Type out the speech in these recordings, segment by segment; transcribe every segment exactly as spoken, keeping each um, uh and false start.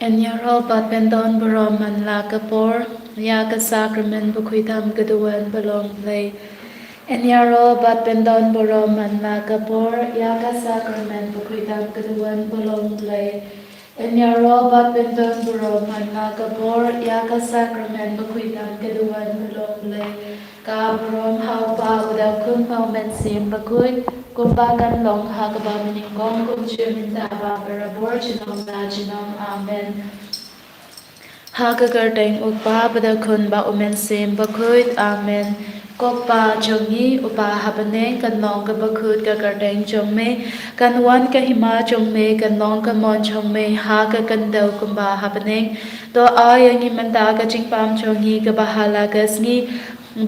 Yn ïaroh bad pyndon burom man la ka por ïa ka sakramen bakhuid tam ka duwan ba long Blei. Yn ïaroh bad pyndon burom man la ka por ïa ka sakramen bakhuid tam ka duwan ba long Blei. Yn ïaroh bad pyndon burom man la ka por ïa ka sakramen bakhuid tam ka duwan ba long Blei. Ka burom ha u Kpa, u Khun bad u Mynsiem Bakhuid, kumba kan long ha kaba nyngkong, kumjuh mynta bad barabor, junom la junom. Amen. Ha ka kyrteng u Kpa bad u Khun bad u Mynsiem Bakhuid. Amen. Ko Kpa jong ngi uba ha bneng, kan long kaba khuid ka kyrteng jong me, kan wan ka hima jong me, kan long ka mon jong me ha ka khyndew kumba ha bneng. To ai ïa ngi mynta ka jingpang jong ngi kaba ha la ka sngi,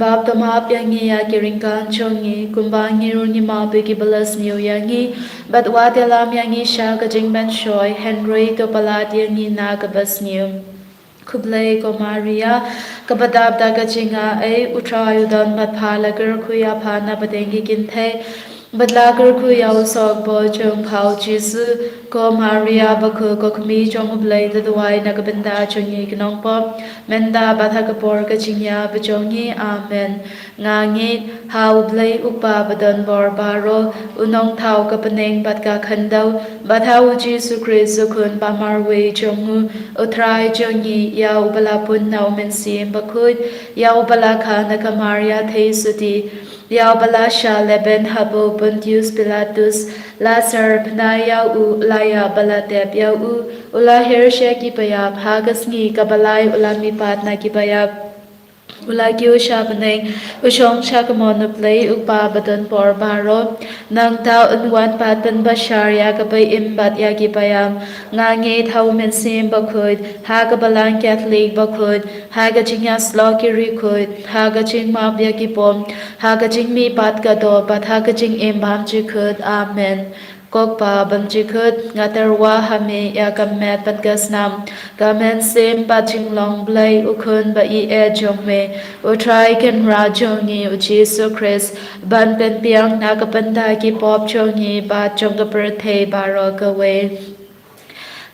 bad to map ïa ngi ïa ki ryngkang jong ngi, kumba ngi ruh ngi map ïa kiba la sniew ïa ngi. Bad wat ïalam ïa ngi sha ka jingpynshoi, hynrei to pyllait ïa ngi na kaba sniew. Khublei ko Maria, kaba dap da ka jingaiei, u Trai u don bad pha, la kyrkhu ïa pha na pdeng ki kynthei, bad la kyrkhu ïa u sohbor jong pha u Jisu. Ko Maria bakhuid, ko kmie jong u Blei, to duwai na ka bynta jong ngi ki nongpop, mynta bad ha ka por ka jingïap jong ngi. Amen. Nga ngeit ha u Blei u Kpa badonbor baroh, u nongthaw ka bneng bad ka khyndew, bad ha u Jisu Khrist u Khun ba marwei jong u, u Trai jong ngi, ïa uba la pun na u Mynsiem Bakhuid, ïa uba la kha na ka Maria theisotti, ïa uba la shah lehbeiñ hapoh Pontius Pilatus, la syrphna ïa u, la ïap bad la tep ïa u, u la hiar sha ki baïap, ha ka sngi kaba lai u la mihpat na ki baïap, u la kiew sha bneng, u shong sha ka mon u Blei u Kpa badonbor baroh. Nangta un wan pat pynbishar ïa kiba im bad ïa kiba ïap. Nga ngeit ha u Mynsiem Bakhuid, ha ka Balang Katholik bakhuid, ha ka jingïasyllok ki riewkhuid, ha ka jingmap ïa ki pop, ha ka jingmihpat ka doh, bad ha ka jingim bymjukut. Amen. Ko Kpa bymjukut, nga tyrwa ha me ïa ka met bad ka snam, ka mynsiem bad jinglong Blei u Khun ba ïeit jong me, u Trai Kynrad jong ngi u Jisu Khrist, ban pynbiang na ka bynta ki pop jong ngi bad jong ka pyrthei baroh kawei.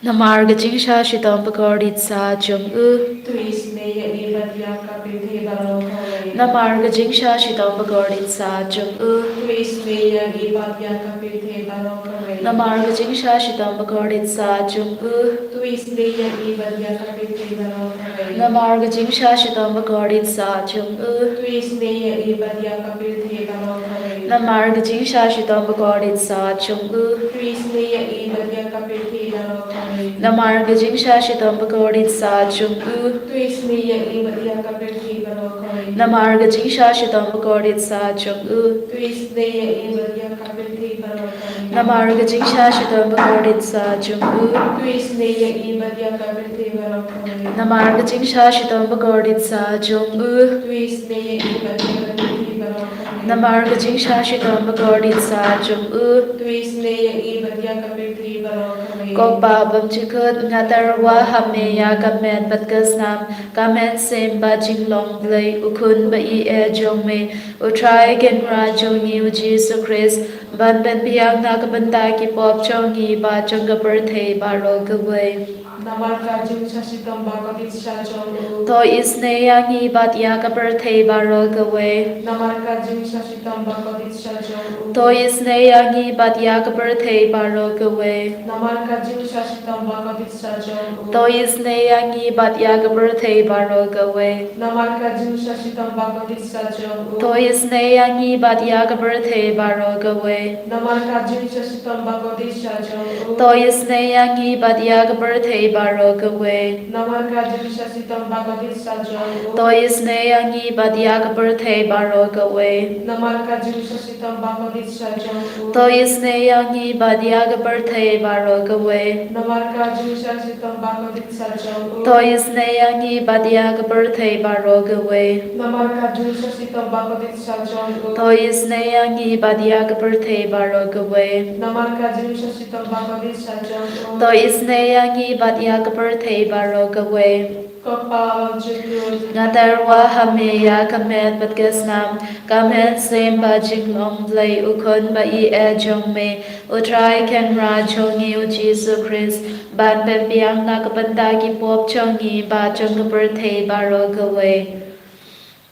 Namar ka jingshah shitom bakordit satia jong u. To isynei ïa ngi bad ïa ka pyrthei baroh kawei. Namar ka jingshah shitom bakordit satia jong u. To isynei ïa ngi bad ïa ka pyrthei baroh kawei. Namar ka jingshah shitom bakordit satia jong u. To isynei ïa ngi bad ïa ka pyrthei baroh kawei. Namar ka jingshah shitom bakordit satia jong u. To isynei ïa ngi bad ïa ka pyrthei baroh kawei. Namar ka jingshah shitom bakordit satia jong u. To isynei ïa ngi bad ïa ka pyrthei baroh kawei. Namar ka jingshah shitom bakordit satia jong u. To isynei ïa ngi bad ïa ka pyrthei baroh kawei. Namar ka jingshah shitom bakordit satia jong u. To isynei ïa ngi bad ïa ka pyrthei baroh kawei. Namar ka jingshah shitom bakordit satia jong u. To isynei ïa ngi bad ïa ka pyrthei baroh kawei. Namar ka jingshah shitom bakordit satia jong u. To isynei ïa ngi bad ïa ka pyrthei baroh kawei. Namar ka jingshah shitom bakordit satia jong u. To isynei ïa ngi bad ïa ka pyrthei baroh kawei. Ko Kpa bymjukut, nga tyrwa ha me ïa ka met bad ka snam, ka mynsiem bad jinglong Blei u Khun ba ïeit jong me, u Trai Kynrad jong ngi u Jisu Khrist, ban pynbiang na ka bynta ki pop jong ngi bad jong ka pyrthei baroh kawei. Namar ka jingshah shitom bakordit satia jong u. To isynei ïa ngi bad ïa ka pyrthei baroh kawei. Namar ka jingshah shitom bakordit satia jong u. To isynei ïa ngi bad ïa ka pyrthei baroh kawei. Namar ka jingshah shitom bakordit satia jong u. To isynei ïa ngi bad ïa ka pyrthei baroh kawei. Namar ka jingshah shitom bakordit satia jong u. To isynei ïa ngi bad ïa ka pyrthei baroh kawei. Namar ka jingshah shitom bakordit satia jong u. To isynei ïa ngi bad ïa ka pyrthei baroh kawei. Namar ka jingshah shitom bakordit satia jong u. To isynei ïa ngi bad ïa ka pyrthei baroh kawei. Namar ka jingshah shitom bakordit satia jong u. To isynei ïa ngi bad ïa ka pyrthei baroh kawei. Namar ka jingshah shitom bakordit satia jong u. To isynei ïa ngi bad ïa ka pyrthei baroh kawei. Namar ka jingshah shitom bakordit satia jong u. To isynei ïa ngi bad ïa ka pyrthei baroh kawei. Namar ka jingshah shitom bakordit satia jong u. To isynei ïa ngi bad ïa ka pyrthei baroh kawei. Ko Kpa bymjukut, nga tyrwa ha me ïa ka met bad ka snam, ka mynsiem bad jinglong Blei u Khun ba ïeit jong me, u Trai Kynrad jong ngi u Jisu Khrist, ban pynbiang na ka bynta ki pop jong ngi bad jong ka pyrthei baroh kawei.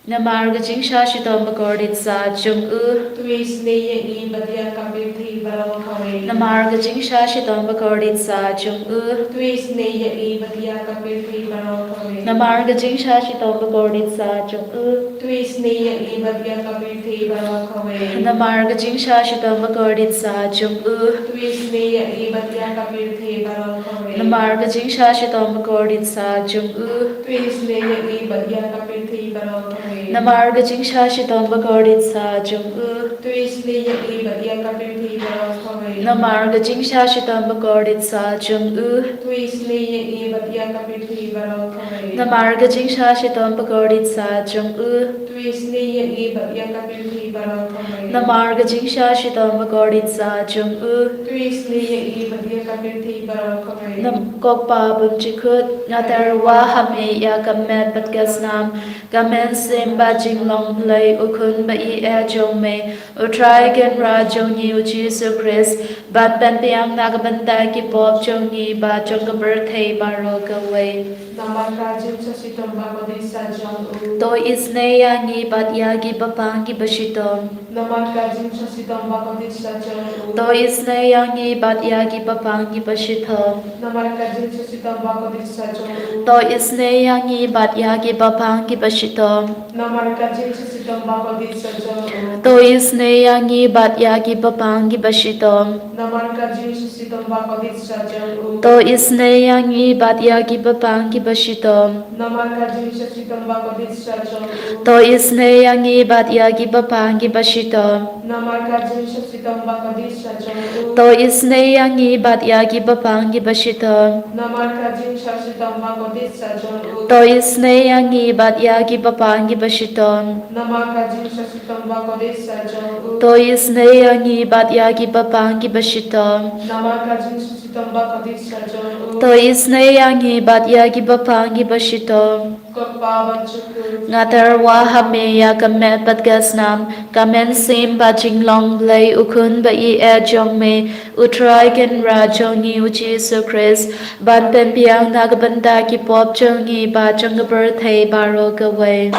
Namar ka jingshah shitom bakordit sah jong u. To isynei ïa ngi bad ïa ka pyrthei baroh kawei. Namar ka jingshah shitom bakordit sah jong u. To isynei ïa ngi bad ïa ka pyrthei baroh kawei. Namar ka jingshah shitom bakordit sah jong u. To isynei ïa ngi bad ïa ka pyrthei baroh kawei. Namar ka jingshah shitom bakordit sah jong u. To isynei ïa ngi bad ïa ka pyrthei baroh kawei. Namar ka jingshah shitom bakordit sah jong u. To isynei ïa ngi bad ïa ka pyrthei baroh kawei. Namar ka jingshah shitom bakordit sah jong u. To isynei ïa ngi bad ïa ka pyrthei baroh kawei. Namar ka jingshah shitom bakordit sah jong u. To isynei ïa ngi bad ïa ka pyrthei baroh kawei. Namar ka jingshah shitom bakordit sah jong u. To isynei ïa ngi bad ïa ka pyrthei baroh kawei. Namar ka jingshah shitom bakordit sah jong u. To isynei ïa ngi bad ïa ka pyrthei baroh kawei. Nam Ko Kpa bymjukut, nga tyrwa ha me ïa ka met bad ka snam, ka mynsiem bad jinglong Blei, u Khun ba ïeit jong me, U Trai Kynrad jong ngi U Jisu Khrist, ban pynbiang na ka bynta ki pop jong ngi bad jong ka pyrthei baroh kawei. Namar ka jingshah shitom bakordit sah jong u. To isynei ïa ngi bad ïa ki bapang ki bashitom. Namar ka jingshah shitom bakordit sah jong u. To isynei ïa ngi bad ïa ki bapang ki bashitom. Namar ka jingshah shitom bakordit sah jong u. To isynei ïa ngi bad ïa ki bapang ki bashitom. Namar ka jingshah shitom bakordit sah jong u. To isynei ïa ngi bad ïa ki bapang ki bashitom. Namar ka jingshah shitom bakordit sah jong u. To isynei ïa ngi bad ïa ki bapang ki bashitom. Namar ka jingshah shitom bakordit sah jong u. To isynei ïa ngi bad ïa ki bapang ki bashitom. Namar ka jingshah shitom bakordit sah jong u. To isynei ïa ngi bad ïa ki bapang ki bashitom. Namar ka jingshah shitom bakordit sah jong u. To isynei ïa ngi bad ïa ki bapang ki bashitom. Namar ka jingshah shitom bakordit sah jong u. To isynei ïa ngi bad ïa ki bapang ki bashitom. Namar ka jingshah shitom bakordit sah jong u. To isynei ïa ngi bad ïa ki bapang ki bashitom. Ko Kpa bymjukut. Nga tyrwa ha me ïa ka met bad ka snam, ka mynsiem bad jinglong Blei, u Khun ba ïeit jong me, U Trai Kynrad jong ngi U Jisu Khrist, ban pynbiang na ka bynta ki pop jong ngi bad jong ka pyrthei baroh kawei.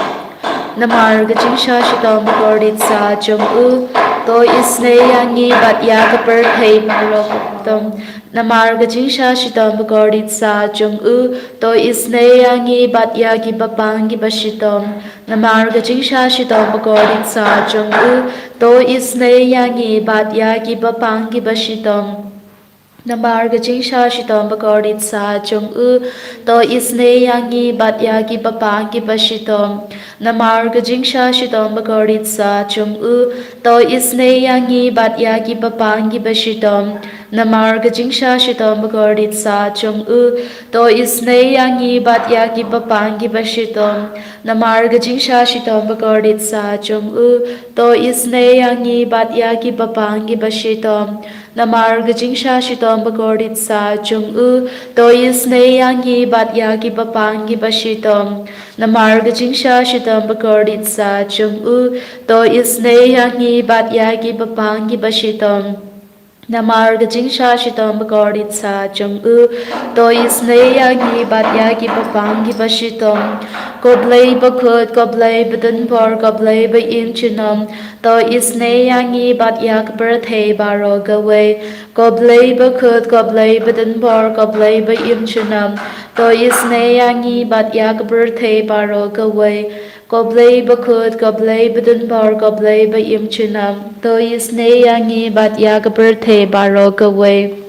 Namar ka jingshah shitom bakordit sah jong u. To isynei ïa ngi bad ïa ka pyrthei baroh kawei. Namar ka jingshah shitom bakordit sah jong u. To isynei ïa ngi bad ïa ki bapang ki bashitom. Namar ka jingshah shitom bakordit sah jong u. To isynei ïa ngi bad ïa ki bapang ki bashitom. Namar ka jingshah shitom bakordit sah jong u. To isynei ïa ngi bad ïa ki bapang ki bashitom. Namar ka jingshah shitom bakordit sah jong u. To isynei ïa ngi bad ïa ki bapang ki bashitom. Namar ka jingshah shitom bakordit sah jong u. To isynei ïa ngi bad ïa ki bapang ki bashitom. Namar ka jingshah shitom bakordit sah jong u. To isynei ïa ngi bad ïa ki bapang ki bashitom. Namar ka jingshah shitom bakordit sah jong u. To isynei ïa ngi bad ïa ki bapang ki bashitom. Namar ka jingshah shitom bakordit sah jong u. To isynei ïa ngi bad ïa ki bapang ki bashitom. Namar ka jingshah shitom bakordit sah jong u. To isynei ïa ngi bad ïa ki bapang ki bashitom. Ko Blei bakhuid, ko Blei badonbor, ko Blei ba-im junom. To isynei ïa ngi bad ïa ka pyrthei baroh kawei. Ko Blei bakhuid, ko Blei badonbor, ko Blei ba-im junom. To isynei ïa ngi bad ïa ka pyrthei baroh kawei. Ko Blei bakhuid, ko Blei badonbor, ko Blei ba-im junom. To isynei ïa ngi bad ïa ka pyrthei baroh kawei.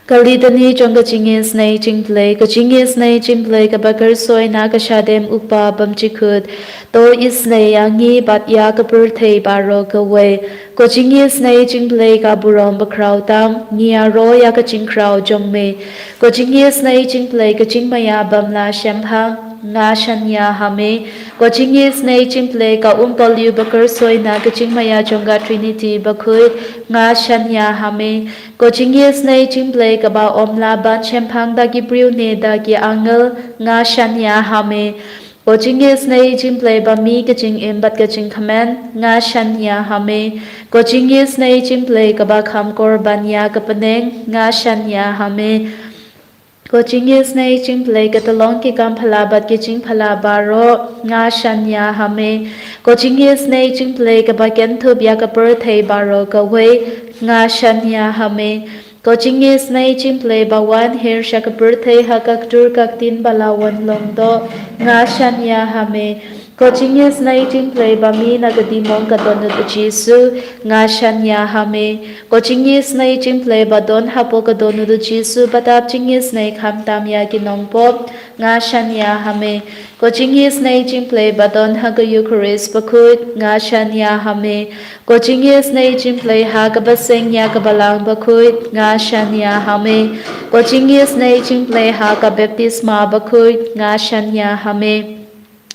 Ka litani jong ka jingisynei jingblei. Ka jingisynei jingblei kaba kyrsoi na ka shadem u Kpa bymjukut. To isynei ïa ngi bad ïa ka pyrthei baroh kawei. Ka jingisynei jingblei ka burom bakhraw tam. Ngi ïaroh ïa ka jingkhraw jong me. Ka jingisynei jingblei ka jingmaïa bym lah shemphang. Nga shaniah ha me. Ka jingisynei jingblei ka umpohliew bakyrsoi na ka jingmaïa jong ka Trinity bakhuid. Nga shaniah ha me. Ka jingisynei jingblei kaba ym lah ban shemphang da ki briew ne da ki angel. Nga shaniah ha me. Ko jingisynei jingpyllei ba mih ka jingim bad ka jingkmen, nga shaniah ha me. Ko jingisynei jingpyllei kaba kham kor ban ïa ka bneng, nga shaniah ha me. Ko jingisynei jingpyllei ka tyllong ki kam phylla bad ki jingphylla baroh, nga shaniah ha me. Ko jingisynei jingpyllei kaba kynthup ïa ka pyrthei baroh kawei, nga shaniah ha me. Ko jingisynei jingpyllei ba wan hiar sha ka pyrthei ha ka ktur ka ktien ba la wan long doh, nga shaniah ha me. Ko jingisynei jingpyllei ba mih na ka diengmong ka dohnud u Jisu, nga shaniah ha me. Ko jingisynei jingpyllei ba don hapoh ka dohnud u Jisu bad ap jingisynei khamtam ïa ki nongpop, nga shaniah ha me. Ko jingisynei jingpyllei ba don ha ka Eukharist bakhuid, nga shaniah ha me. Ko jingisynei jingpyllei ha kaba seng ïa ka Balang bakhuid, nga shaniah ha me. Ko jingisynei jingpyllei ha ka baptisma bakhuid, nga shaniah ha me.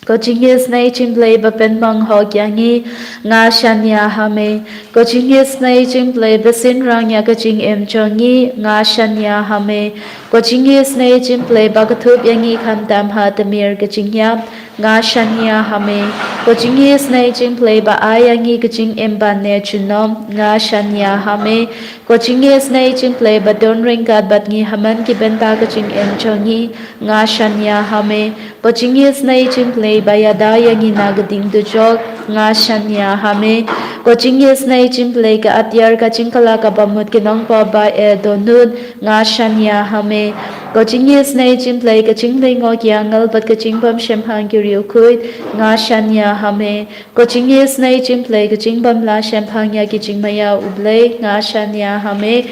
Ko jingisynei jingpyllei ba pynmong hok ïa ngi, nga shaniah ha me. Ko jingisynei jingpyllei ba synrang ïa ka jingim jong ngi, nga shaniah ha me. Ko jingisynei jingpyllei ba kynthup ïa ngi khamtam ha tmier ka jingïap, nga shaniah ha me. Ko jingisynei jingpyllei ba ai ïa ngi ka jingim ban neh junom, nga shaniah ha me. Ko jingisynei jingpyllei ba don ryngkat bad ngi ha man ki bynta ka jingim jong ngi, nga shaniah ha me. Ko jingisynei jingpyllei ba ïada ïa ngi na ka ding dujok, nga shaniah ha me. Ko jingisynei jingpyllei ka atiar ka jingkylla kaba mut ki nongpop ba eh dohnud, nga shaniah ha me. Ko jingisynei jingpyllei ka jinglyngngoh ki angel bad ka jingbym shemphang ki riewkhuid, nga shaniah ha me. Ko jingisynei jingpyllei ka jingbym lah shemphang ïa ki jingmaïa u Blei, nga shaniah ha me.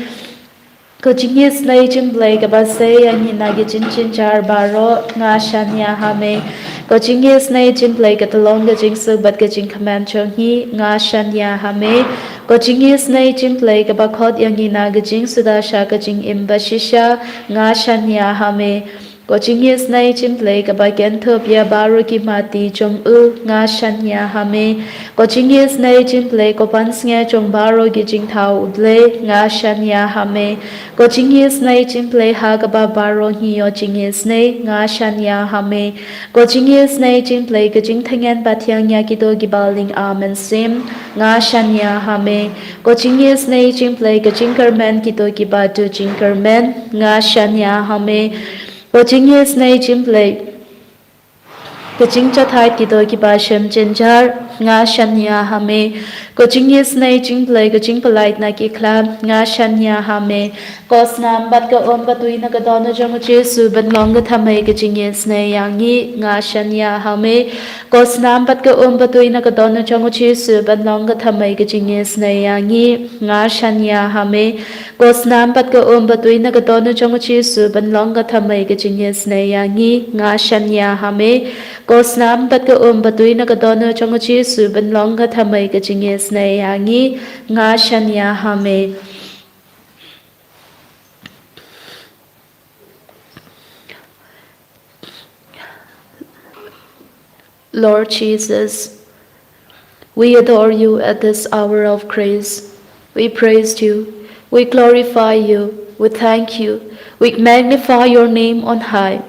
Ko jingisynei jingpyllei kaba sei ïa ngi na ki jingjynjar baroh, nga shaniah ha me. Ko jingisynei jingpyllei ka tyllong ka jingsuk bad ka jingkmen jong ngi, nga shaniah ha me. Ko jingisynei jingpyllei kaba khot ïa ngi na ka jingsuda sha ka jingim bashisha, nga shaniah ha me. Ko jingisynei jingpyllei kaba kynthup ïa baroh ki mati jong u, nga shaniah ha me. Ko jingisynei jingpyllei ko pansngiat jong baroh ki jingthaw u Blei, nga shaniah ha me. Ko jingisynei jingpyllei ha kaba baroh ngi ïoh jingisynei, nga shaniah ha me. Ko jingisynei jingpyllei ka jingthngan ba thiang ïa kito kiba lyngba mynsiem, nga shaniah ha me. Ko jingisynei jingpyllei ka jingkyrmen kito kiba duh jingkyrmen, nga shaniah ha me. Ko jingisynei jingpyllei ka jingjahthait kito kiba shem jynjar, nga shaniah ha me. Ko jingisynei jingpyllei ka jingpyllait na ki khlad, nga shaniah ha me. Ko snam bad ka um ba tui na ka dohnud jong u Jisu ban long ka thymmei ka jingisynei ïa ngi, nga shaniah ha me. Ko snam bad ka um ba tui na ka dohnud jong u Jisu ban long ka thymmei ka jingisynei ïa ngi, nga shaniah ha me. Ko snam bad ka um ba tui na ka dohnud jong u Jisu ban long ka thymmei ka jingisynei ïa ngi, nga shaniah ha me. Ko snam bad ka um ba tui na ka dohnud jong u Jisu ban long ka thymmei ka jingisynei ïa ngi, nga shaniah ha me. Lord Jesus, we adore you at this hour of grace. We praise you. We glorify you. We thank you. We magnify your name on high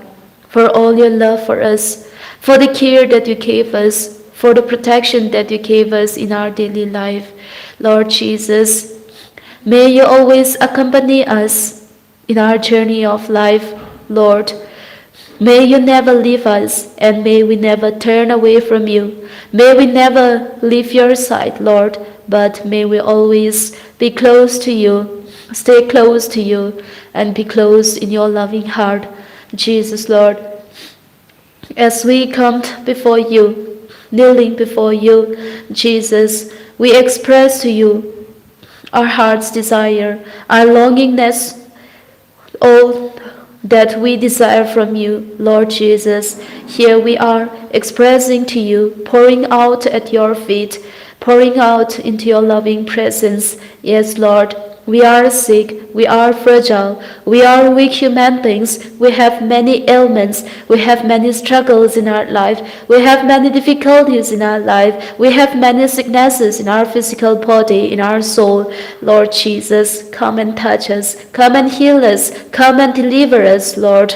for all your love for us, for the care that you gave us, for the protection that you gave us in our daily life. Lord Jesus, may you always accompany us in our journey of life, Lord. May you never leave us, and may we never turn away from you. May we never leave your side, Lord, but may we always be close to you, stay close to you, and be close in your loving heart. Jesus, Lord, as we come before you, kneeling before you, Jesus, we express to you our heart's desire, our longingness, all that we desire from you, Lord Jesus. Here we are expressing to you, pouring out at your feet, pouring out into your loving presence. Yes, Lord, we are sick, we are fragile, we are weak human beings, we have many ailments, we have many struggles in our life, we have many difficulties in our life, we have many sicknesses in our physical body, in our soul. Lord Jesus, come and touch us, come and heal us, come and deliver us, Lord.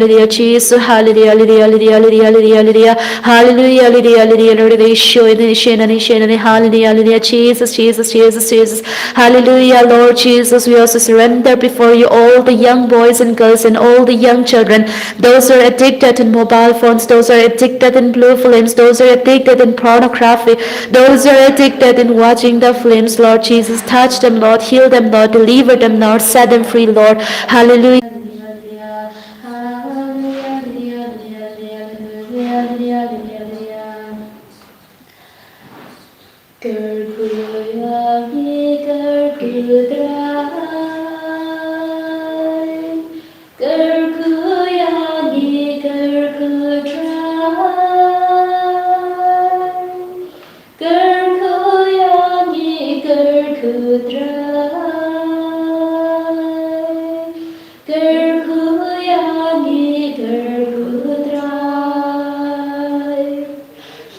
hallelujah, Jesus, hallelujah, hallelujah, hallelujah, hallelujah, hallelujah, hallelujah, hallelujah, hallelujah, Lord, they show it, they show it, they show it, hallelujah, hallelujah, Jesus, Jesus, Jesus, Jesus, hallelujah, Lord Jesus, we also surrender before you all the young boys and girls and all the young children, those who are addicted in mobile phones, those who are addicted in blue films, those who are addicted in pornography, those who are addicted in watching the films, Lord Jesus, touch them, Lord, heal them, Lord, deliver them, Lord, set them free, Lord. Hallelujah. Kyrkhu ïa ngi, kyrkhu Trai. Kyrkhu ïa ngi, kyrkhu Trai.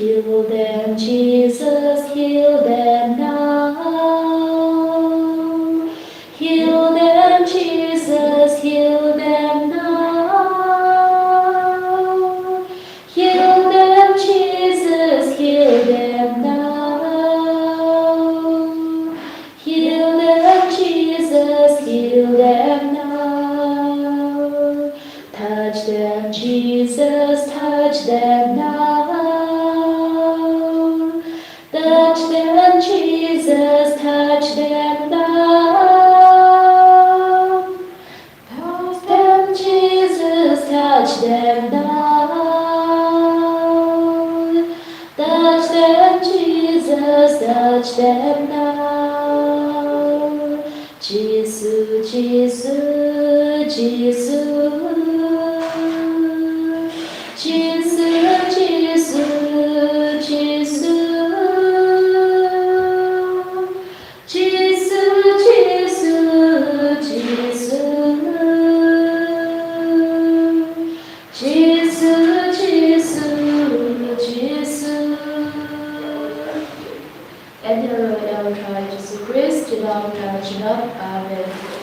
Heal them, Jesus, heal them now. Heal them, Jesus, heal them now. Heal them, Jesus, heal them now. Heal them, Jesus, heal them now. Touch them, Jesus, touch them now. Touch them, Jesus, touch them now. Touch them, Jesus, touch them now. Touch them, Jesus, touch them now. Jisu, Jisu, Jisu. Jisu, Jisu, Jisu. Jisu, Jisu, Jisu. Jisu, Jisu, Jisu. Ïa kane ka ruh ïa U Trai Jisu Khrist, jong U Trai Jisu. Amen.